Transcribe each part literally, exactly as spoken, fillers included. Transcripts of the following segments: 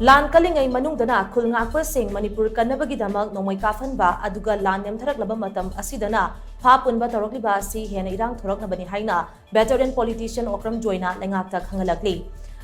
ꯂꯥꯟ ꯀꯜꯂꯤꯉꯩ ꯃꯅꯨꯡꯗꯅ ꯈꯨꯜ ꯉꯥꯛꯄꯁꯤꯡ ꯃꯅꯤꯄꯨꯔ ꯀꯟꯅꯕꯒꯤꯗꯃꯛ ꯅꯣꯡꯃꯩ ꯀꯥꯞꯍꯟꯕ, ꯑꯗꯨꯒ ꯂꯥꯟ ꯅꯦꯝꯊꯔꯛꯂꯕ ꯃꯇꯝ ꯑꯁꯤꯗꯅ ꯐꯥ ꯄꯨꯟꯕ ꯇꯧꯔꯛꯂꯤꯕ ꯑꯁꯤ ꯍꯦꯟꯅ ꯏꯔꯥꯡ ꯊꯣꯔꯛꯅꯕꯅꯤ ꯍꯥꯏꯅ veteran politician ꯑꯣꯀ꯭ꯔꯝ ꯖꯣꯏꯅ ꯂꯩꯉꯥꯛꯇ ꯈꯪꯍꯜꯂꯛꯂꯤ꯫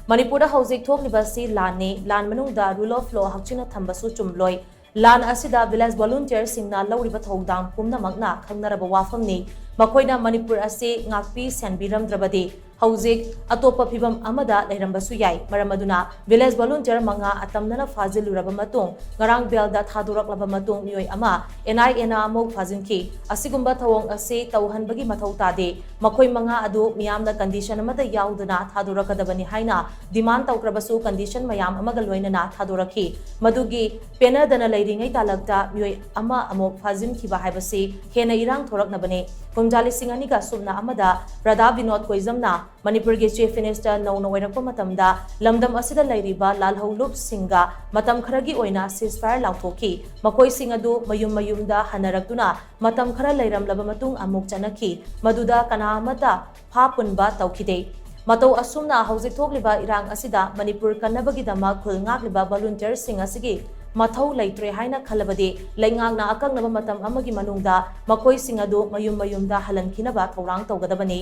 ꯃꯅꯤꯄꯨꯔꯗ ꯍꯧꯖꯤꯛ ꯊꯣꯛꯂꯤꯕ ꯑꯁꯤ ꯂꯥꯟꯅꯤ, ꯂꯥꯟ ꯃꯅꯨꯡꯗ rule of law ꯍꯛꯆꯤꯟꯅ ꯊꯝꯕꯁꯨ ꯆꯨꯝꯂꯣꯏ꯫ ꯂꯥꯟ ꯑꯁꯤꯗ village volunteerꯁꯤꯡꯅ ꯂꯧꯔꯤꯕ ꯊꯧꯗꯥꯡ ꯄꯨꯝꯅꯃꯛꯅ ꯈꯪꯅꯔꯕ ꯋꯥꯐꯝꯅꯤ꯫ ꯃꯈꯣꯏꯅ ꯃꯅꯤꯄꯨꯔ ꯑꯁꯤ ꯉꯥꯛꯄꯤ ꯁꯦꯟꯕꯤꯔꯝꯗ꯭ꯔꯕꯗꯤ ꯍꯧꯖꯤꯛ ꯑꯇꯣꯞꯄ ꯐꯤꯕꯝ ꯑꯃꯗ ꯂꯩꯔꯝꯕꯁꯨ ꯌꯥꯏ꯫ ꯃꯔꯝ ꯑꯗꯨꯅ village volunteer ꯃꯉꯥ ꯑꯇꯝꯅꯅ ꯐꯥꯖꯤꯜꯂꯨꯔꯕ ꯃꯇꯨꯡ, ꯉꯔꯥꯡ ꯕꯦꯜꯗ ꯊꯥꯗꯣꯔꯛꯂꯕ ꯃꯇꯨꯡ, ꯃꯤꯑꯣꯏ ꯑꯃ NIAꯅ ꯑꯃꯨꯛ ꯐꯥꯖꯤꯟꯈꯤ꯫ ꯑꯁꯤꯒꯨꯝꯕ ꯊꯧꯑꯣꯡ ꯑꯁꯤ ꯇꯧꯍꯟꯕꯒꯤ ꯃꯊꯧ ꯇꯥꯗꯦ꯫ ꯃꯈꯣꯏ ꯃꯉꯥ ꯑꯗꯨ ꯃꯤꯌꯥꯝꯅ condition ꯑꯃꯠꯇ ꯌꯥꯎꯗꯅ ꯊꯥꯗꯣꯔꯛꯀꯗꯕꯅꯤ ꯍꯥꯏꯅ demand ꯇꯧꯈ꯭ꯔꯕꯁꯨ condition ꯃꯌꯥꯝ ꯑꯃꯒ ꯂꯣꯏꯅꯅ ꯊꯥꯗꯣꯔꯛꯈꯤ꯫ ꯃꯗꯨꯒꯤ ꯄꯦꯟꯅꯗꯅ ꯂꯩꯔꯤꯉꯩ ꯇꯥꯂꯛꯇ ꯃꯤꯑꯣꯏ ꯑꯃ ꯑꯃꯨꯛ ꯐꯥꯖꯤꯟꯈꯤꯕ ꯍꯥꯏꯕꯁꯤ ꯍꯦꯟꯅ ꯏꯔꯥꯡ ꯊꯣꯔꯛꯅꯕꯅꯤ꯫ ꯀꯨꯝꯖꯥ ꯂꯤꯁꯤꯡ ꯑꯅꯤꯒ ꯁꯨꯞꯅ ꯑꯃꯗ ꯔꯥꯙꯥ ꯕꯤꯅꯣꯗ ꯀꯣꯏꯖꯝꯅ ꯃꯅꯤꯄꯨꯔꯒꯤ Chief Minister ꯅꯧꯅ ꯑꯣꯏꯔꯛꯄ ꯃꯇꯝꯗ ꯂꯝꯗꯝ ꯑꯁꯤꯗ ꯂꯩꯔꯤꯕ ꯂꯥꯜꯍꯧꯂꯨꯞꯁꯤꯡꯒ ꯃꯇꯝ ꯈꯔꯒꯤ ꯑꯣꯏꯅ ceasefire ꯂꯥꯎꯊꯣꯛꯈꯤ꯫ ꯃꯈꯣꯏꯁꯤꯡ ꯑꯗꯨ ꯃꯌꯨꯝ ꯃꯌꯨꯝꯗ ꯍꯟꯅꯔꯛꯇꯨꯅ ꯃꯇꯝ ꯈꯔ ꯂꯩꯔꯝꯂꯕ ꯃꯇꯨꯡ ꯑꯃꯨꯛ ꯆꯠꯅꯈꯤ꯫ ꯃꯗꯨꯗ ꯀꯅꯥ ꯑꯃꯠꯇ ꯐꯥ ꯄꯨꯟꯕ ꯇꯧꯈꯤꯗꯦ꯫ ꯃꯇꯧ ꯑꯁꯨꯝꯅ ꯍꯧꯖꯤꯛ ꯊꯣꯛꯂꯤꯕ ꯏꯔꯥꯡ ꯑꯁꯤꯗ ꯃꯅꯤꯄꯨꯔ ꯀꯟꯅꯕꯒꯤꯗꯃꯛ ꯈꯨꯜ ꯉꯥꯛꯂꯤꯕ volunteerꯁꯤꯡ ꯑꯁꯤꯒꯤ ꯃꯊꯧ ꯂꯩꯇ꯭ꯔꯦ ꯍꯥꯏꯅ ꯈꯜꯂꯕꯗꯤ ꯂꯩꯉꯥꯛꯅ ꯑꯀꯛꯅꯕ ꯃꯇꯝ ꯑꯃꯒꯤ ꯃꯅꯨꯡꯗ ꯃꯈꯣꯏꯁꯤꯡ ꯑꯗꯨ ꯃꯌꯨꯝ ꯃꯌꯨꯝꯗ ꯍꯜꯍꯟꯈꯤꯅꯕ ꯊꯧꯔꯥꯡ ꯇꯧꯒꯗꯕꯅꯤ꯫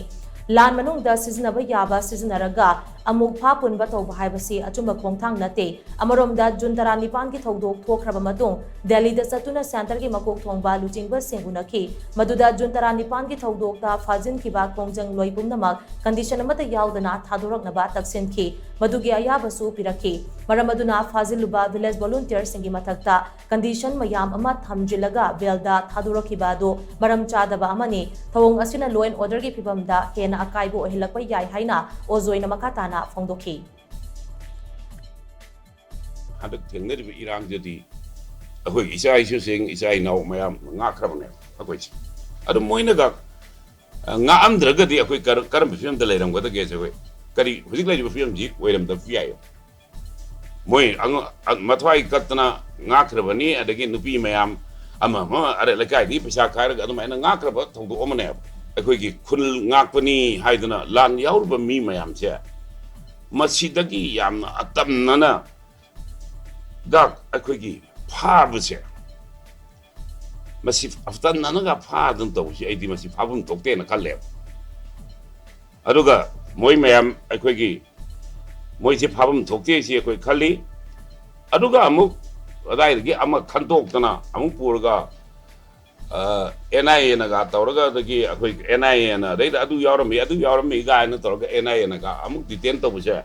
ꯂꯥꯟ ꯃꯅꯨꯡꯗ ꯁꯤꯖꯤꯟꯅꯕ ꯌꯥꯕ ꯁꯤꯖꯤꯟꯅꯔꯒ ꯑꯃꯨꯛ ꯐꯥ ꯄꯨꯟꯕ ꯇꯧꯕ ꯍꯥꯏꯕꯁꯤ ꯑꯆꯨꯝꯕ ꯈꯣꯡꯊꯥꯡ ꯅꯠꯇꯦ꯫ ꯑꯃꯔꯣꯝꯗ ꯖꯨꯟ ꯇꯔꯥꯅꯤꯄꯥꯟꯒꯤ ꯊꯧꯗꯣꯛ ꯊꯣꯛꯈ꯭ꯔꯕ ꯃꯇꯨꯡ ꯗꯦꯜꯂꯤꯗ ꯆꯠꯇꯨꯅ centreꯒꯤ ꯃꯀꯣꯛ ꯊꯣꯡꯕ ꯂꯨꯆꯤꯡꯕꯁꯤꯡ ꯎꯅꯈꯤ꯫ ꯃꯗꯨꯗ ꯖꯨꯟ ꯇꯔꯥꯅꯤꯄꯥꯟꯒꯤ ꯊꯧꯗꯣꯛꯇ ꯐꯥꯖꯤꯟꯈꯤꯕ ꯈꯣꯡꯖꯪꯂꯣꯏ ꯄꯨꯝꯅꯃꯛ condition ꯑꯃꯠꯇ ꯌꯥꯎꯗꯅ ꯊꯥꯗꯣꯔꯛꯅꯕ ꯇꯛꯁꯤꯟꯈꯤ꯫ ꯃꯗꯨꯒꯤ ꯑꯌꯥꯕꯁꯨ ꯄꯤꯔꯛꯈꯤ꯫ ꯃꯔꯝ ꯑꯗꯨꯅ ꯐꯥꯖꯤꯜꯂꯨꯕ village volunteerꯁꯤꯡꯒꯤ ꯃꯊꯛꯇ condition ꯃꯌꯥꯝ ꯑꯃ ꯊꯝꯖꯤꯜꯂꯒ ꯕꯦꯜꯗ ꯊꯥꯗꯣꯔꯛꯈꯤꯕ ꯑꯗꯨ ꯃꯔꯝ ꯆꯥꯗꯕ ꯑꯃꯅꯤ꯫ ꯊꯧꯑꯣꯡ ꯑꯁꯤꯅ law and orderꯒꯤ ꯐꯤꯕꯝꯗ ꯍꯦꯟꯅ ꯑꯀꯥꯏꯕ ꯑꯣꯏꯍꯜꯂꯛꯄ ꯌꯥꯏ ꯍꯥꯏꯅ ꯑꯣꯖꯣꯏꯅ ꯃꯈꯥ ꯇꯥꯅ ꯐꯣꯡꯗꯣꯛꯈꯤ꯫ ꯍꯟꯗꯛ ꯊꯦꯡꯅꯔꯤꯕ ꯏꯔꯥꯡꯁꯤꯗꯤ ꯑꯩꯈꯣꯏꯒꯤ ꯏꯆꯥ ꯏꯁꯨꯁꯤꯡ, ꯏꯆꯥ ꯏꯅꯥꯎ ꯃꯌꯥꯝ ꯉꯥꯛꯈ꯭ꯔꯕꯅꯦꯕ ꯑꯩꯈꯣꯏꯁꯦ꯫ ꯑꯗꯨ ꯃꯣꯏꯅꯒ, ꯑ, ꯉꯥꯛꯑꯝꯗ꯭ꯔꯒꯗꯤ ꯑꯩꯈꯣꯏ ꯀꯔ-, ꯀꯔꯝꯕ ꯐꯤꯕꯝꯗ ꯂꯩꯔꯝꯒꯗꯒꯦꯁꯦ ꯑꯩꯈꯣꯏ ꯀꯔꯤ ꯍꯧꯖꯤꯛ ꯂꯩꯔꯤꯕ ꯐꯤꯕꯝꯁꯤ ꯑꯣꯏꯔꯝꯗꯕꯁꯨ ꯌꯥꯏꯌꯦꯕ꯫ ꯃꯣꯏ ꯑꯉ-, ꯑ-, ꯃꯊ꯭ꯋꯥꯏ ꯀꯠꯇꯅ ꯉꯥꯛꯈ꯭ꯔꯕꯅꯤ, ꯑꯗꯒꯤ ꯅꯨꯄꯤ ꯃꯌꯥꯝ ꯑꯃ ꯑꯃ ꯑꯔꯩ ꯂꯩꯀꯥꯏꯗꯒꯤ ꯄꯩꯁꯥ ꯈꯥꯏꯔꯒ ꯑꯗꯨꯃꯥꯏꯅ ꯉꯥꯛꯈ꯭ꯔꯕ ꯊꯧꯗꯣꯛ ꯑꯃꯅꯦꯕ꯫ ꯑꯩꯈꯣꯏꯒꯤ ꯈꯨꯜ ꯉꯥꯛꯄꯅꯤ ꯍꯥꯏꯗꯅ ꯂꯥꯟ ꯌꯥꯎꯔꯨꯕ ꯃꯤ ꯃꯌꯥꯝꯁꯦ ꯃꯁꯤꯗꯒꯤ ꯌꯥꯝꯅ ꯑꯇꯝꯅꯅ ꯒ ꯑꯩꯈꯣꯏꯒꯤ ꯐꯥꯕꯁꯦ, ꯃꯁꯤ ꯍꯞꯇꯥ ꯅꯥꯅꯒ ꯐꯥꯗꯅ ꯇꯧꯕꯁꯤ ꯑꯩꯗꯤ ꯃꯁꯤ ꯐꯥꯐꯝ ꯊꯣꯛꯇꯦꯅ ꯈꯜꯂꯦꯕ꯫ ꯑꯗꯨꯒ ꯃꯣꯏ ꯃꯌꯥꯝ ꯑꯩꯈꯣꯏꯒꯤ ꯃꯣꯏꯁꯦ ꯐꯥꯐꯝ ꯊꯣꯛꯇꯦ ꯁꯤ ꯑꯩꯈꯣꯏ ꯈꯜꯂꯤ꯫ ꯑꯗꯨꯒ ꯑꯃꯨꯛ ꯑꯗꯥꯏꯗꯒꯤ ꯑꯃ ꯈꯟꯗꯣꯛꯇꯅ ꯑꯃꯨꯛ ꯄꯨꯔꯒ ꯑꯦꯟ ꯑꯥꯏ ꯑꯦꯅꯒ ꯇꯧꯔꯒ ꯑꯗꯒꯤ ꯑꯩꯈꯣꯏ ꯑꯦꯟ ꯑꯥꯏ ꯑꯦꯅ ꯑꯗꯩꯗ ꯑꯗꯨ ꯌꯥꯎꯔꯝꯃꯤ ꯑꯗꯨ ꯌꯥꯎꯔꯝꯃꯤ ꯀꯥꯏꯅ ꯇꯧꯔꯒ ꯑꯦꯟ ꯑꯥꯏ ꯑꯦꯅꯒ ꯑꯃꯨꯛ ꯗꯤꯇꯦꯟ ꯇꯧꯕꯁꯦ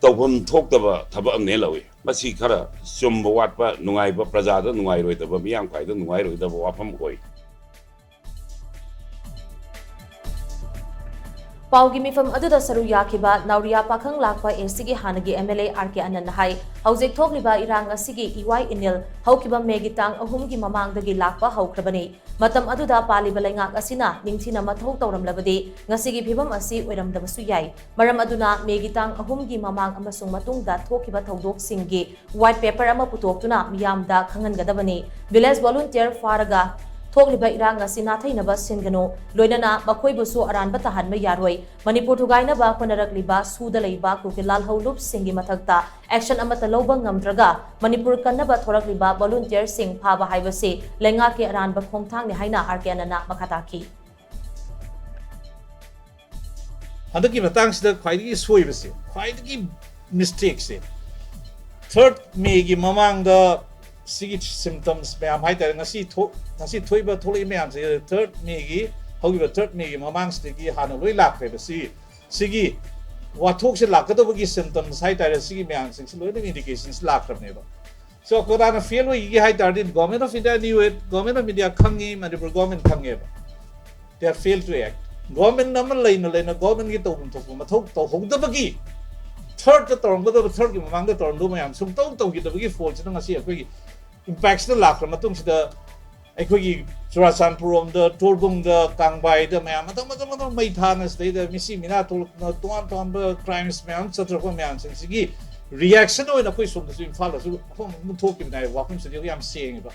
ꯇꯧꯐꯝ ꯊꯣꯛꯇꯕ ꯊꯕꯛ ꯑꯃꯅꯦ ꯂꯧꯏ꯫ ꯃꯁꯤ ꯈꯔ ꯆꯨꯝꯕ ꯋꯥꯠꯄ, ꯅꯨꯡꯉꯥꯏꯕ, ꯄ꯭ꯔꯖꯥꯗ ꯅꯨꯡꯉꯥꯏꯔꯣꯏꯗꯕ, ꯃꯤꯌꯥꯝ ꯈ꯭ꯋꯥꯏꯗ ꯅꯨꯡꯉꯥꯏꯔꯣꯏꯗꯕ ꯋꯥꯐꯝ ꯑꯣꯏ꯫ ꯄꯥꯎꯒꯤ ꯃꯤꯐꯝ ꯑꯗꯨꯗ ꯁꯔꯨꯛ ꯌꯥꯈꯤꯕ ꯅꯥꯎꯔꯤꯌꯥ ꯄꯥꯈꯪ ꯂꯥꯛꯄ ꯑꯦꯁꯤꯒꯤ ꯍꯥꯟꯅꯒꯤ ꯑꯦꯝ ꯑꯦꯜ ꯑꯦ ꯑꯥꯔ ꯀꯦ ꯑꯅꯟꯅ ꯍꯥꯏ, ꯍꯧꯖꯤꯛ ꯊꯣꯛꯂꯤꯕ ꯏꯔꯥꯡ ꯑꯁꯤꯒꯤ ꯏꯋꯥꯏ ꯏꯅꯤꯜ ꯍꯧꯈꯤꯕ ꯃꯦꯒꯤ ꯇꯥꯡ ꯑꯍꯨꯝꯒꯤ ꯃꯃꯥꯡꯗꯒꯤ ꯂꯥꯛꯄ ꯍꯧꯈ꯭ꯔꯕꯅꯤ꯫ ꯃꯇꯝ ꯑꯗꯨꯗ ꯄꯥꯜꯂꯤꯕ ꯂꯩꯉꯥꯛ ꯑꯁꯤꯅ ꯅꯤꯡꯊꯤꯅ ꯃꯊꯧ ꯇꯧꯔꯝꯂꯕꯗꯤ ꯉꯁꯤꯒꯤ ꯐꯤꯕꯝ ꯑꯁꯤ ꯑꯣꯏꯔꯝꯗꯕꯁꯨ ꯌꯥꯏ꯫ ꯃꯔꯝ ꯑꯗꯨꯅ ꯃꯦꯒꯤ ꯇꯥꯡ ꯑꯍꯨꯝꯒꯤ ꯃꯃꯥꯡ ꯑꯃꯁꯨꯡ ꯃꯇꯨꯡꯗ ꯊꯣꯛꯈꯤꯕ ꯊꯧꯗꯣꯛꯁꯤꯡꯒꯤ ꯋꯥꯏꯠ ꯄꯦꯄꯔ ꯑꯃ ꯄꯨꯊꯣꯛꯇꯨꯅ ꯃꯤꯌꯥꯝꯗ ꯈꯪꯍꯟꯒꯗꯕꯅꯤ꯫ ꯚꯤꯂꯦꯖ ꯚꯣꯂꯨꯟꯇꯤꯌꯔ ꯐꯥꯔꯒ ꯊꯣꯛꯂꯤꯕ ꯏꯔꯥꯡ ꯑꯁꯤ ꯅꯥꯊꯩꯅꯕ ꯁꯤꯟꯒꯅꯨ, ꯂꯣꯏꯅꯅ ꯃꯈꯣꯏꯕꯨꯁꯨ ꯑꯔꯥꯟꯕ ꯇꯥꯍꯟꯕ ꯌꯥꯔꯣꯏ꯫ ꯃꯅꯤꯄꯨꯔ ꯊꯨꯒꯥꯏꯅꯕ ꯍꯣꯠꯅꯔꯛꯂꯤꯕ ꯁꯨꯗ ꯂꯩꯕ ꯀꯨꯀꯤꯜ ꯂꯥꯜꯍꯧꯂꯨꯞꯁꯤꯡꯒꯤ ꯃꯊꯛꯇ ꯑꯦꯛꯁꯟ ꯑꯃꯠꯇ ꯂꯧꯕ ꯉꯝꯗ꯭ꯔꯒ ꯃꯅꯤꯄꯨꯔ ꯀꯟꯅꯕ ꯊꯣꯔꯛꯂꯤꯕ ꯚꯣꯂꯨꯟꯇꯤꯌꯔꯁꯤꯡ ꯐꯥꯕ ꯍꯥꯏꯕꯁꯤ ꯂꯩꯉꯥꯛꯀꯤ ꯑꯔꯥꯟꯕ ꯈꯣꯡꯊꯥꯡꯅꯤ ꯍꯥꯏꯅ ꯑꯥꯔ ꯀꯦ ꯑꯅꯟꯅ ꯃꯈꯥ ꯇꯥꯈꯤ꯫ ꯍꯟꯗꯛꯀꯤ ꯃꯇꯥꯡꯁꯤꯗ ꯈ꯭ꯋꯥꯏꯗꯒꯤ ꯁꯣꯏꯕꯁꯦ, ꯈ꯭ꯋꯥꯏꯗꯒꯤ ꯃꯤꯁꯇꯦꯛꯁꯦ, ꯊꯥꯔꯠ ꯃꯦꯒꯤ ꯃꯃꯥꯡꯗ ꯁꯤꯒꯤ ꯁꯤꯝꯇꯝꯁ ꯃꯌꯥꯝ ꯍꯥꯏꯇꯥꯔꯦ, ꯉꯁꯤ ꯊꯣꯛ ꯉꯁꯤ ꯊꯣꯛꯏꯕ ꯊꯣꯛꯂꯛꯏ ꯃꯌꯥꯝꯁꯦ ꯊꯥꯔꯠ ꯃꯦꯒꯤ ꯍꯧꯈꯤꯕ ꯊꯥꯔꯠ ꯃꯦꯒꯤ ꯃꯃꯥꯡꯁꯤꯗꯒꯤ ꯍꯥꯟꯅ ꯂꯣꯏ ꯂꯥꯛꯈ꯭ꯔꯦꯕ꯫ ꯁꯤ ꯁꯤꯒꯤ ꯋꯥꯊꯣꯛꯁꯦ ꯂꯥꯛꯀꯗꯕꯒꯤ ꯁꯤꯝꯇꯝꯁ ꯍꯥꯏꯇꯥꯔꯦ, ꯁꯤꯒꯤ ꯃꯌꯥꯝꯁꯤꯡꯁꯤ ꯂꯣꯏꯅ ꯏꯟꯗꯤꯀꯦꯁꯟꯁ ꯂꯥꯛꯈ꯭ꯔꯕꯅꯦꯕ꯫ ꯁꯣ ꯀꯅꯥꯅ ꯐꯦꯜ ꯑꯣꯏꯈꯤꯒꯦ ꯍꯥꯏ ꯇꯥꯔꯗꯤ, government of India knew it, government of India ꯈꯪꯉꯤ, ꯃꯅꯤꯄꯨꯔ ꯒꯣꯔꯃꯦꯟ ꯈꯪꯉꯦꯕ꯫ They are fail to act. Government ꯑꯃ ꯂꯩꯅ ꯂꯩꯅ ꯒꯣꯔꯃꯦꯟꯒꯤ ꯇꯧꯐꯝ ꯊꯣꯛꯄ ꯃꯊꯧ ꯇꯧꯍꯧꯗꯕꯒꯤ, ꯊꯥꯔꯠꯇ ꯇꯧꯔꯝꯒꯗꯕ, ꯊꯥꯔꯠꯀꯤ ꯃꯃꯥꯡꯗ ꯇꯧꯔꯝꯗꯕ ꯃꯌꯥꯝ ꯁꯨꯡꯇꯧ ꯇꯧꯈꯤꯗꯕꯒꯤ ꯐꯣꯜꯁꯤꯅ ꯉꯁꯤ ꯑꯩꯈꯣꯏꯒꯤ ꯏꯝꯄꯦꯛꯁꯤꯗ ꯂꯥꯛꯈ꯭ꯔ ꯃꯇꯨꯡꯁꯤꯗ ꯑꯩꯈꯣꯏꯒꯤ ꯆꯨꯔꯥꯆꯥꯟꯄꯨꯔ ꯔꯣꯝꯗ, ꯇꯣꯔꯕꯨꯡꯗ, ꯀꯥꯡꯕꯥꯏꯗ ꯃꯌꯥꯝ ꯃꯊꯪ ꯃꯊꯪ ꯃꯊꯪ ꯃꯩ ꯊꯥꯅ ꯁꯤꯗꯩꯗ ꯃꯤꯁꯤ ꯃꯤꯅꯥ ꯊꯣꯛꯂꯛꯇꯅ ꯇꯣꯉꯥꯟ ꯇꯣꯉꯥꯟꯕ ꯀ꯭ꯔꯥꯏꯝꯁ ꯃꯌꯥꯝ ꯆꯠꯊꯔꯛꯄ ꯃꯌꯥꯝꯁꯤꯡꯁꯤꯒꯤ ꯔꯤꯌꯦꯛꯁꯟ ꯑꯣꯏꯅ ꯑꯩꯈꯣꯏ ꯁꯣꯝꯗꯁꯨ ꯏꯝꯐꯥꯜꯗꯁꯨ ꯃꯐꯝ ꯑꯃ ꯊꯣꯛꯈꯤꯕꯅꯦ ꯍꯥꯏꯕ ꯋꯥꯐꯝꯁꯤꯗꯤ ꯌꯥꯝ ꯁꯦꯡꯉꯦꯕ꯫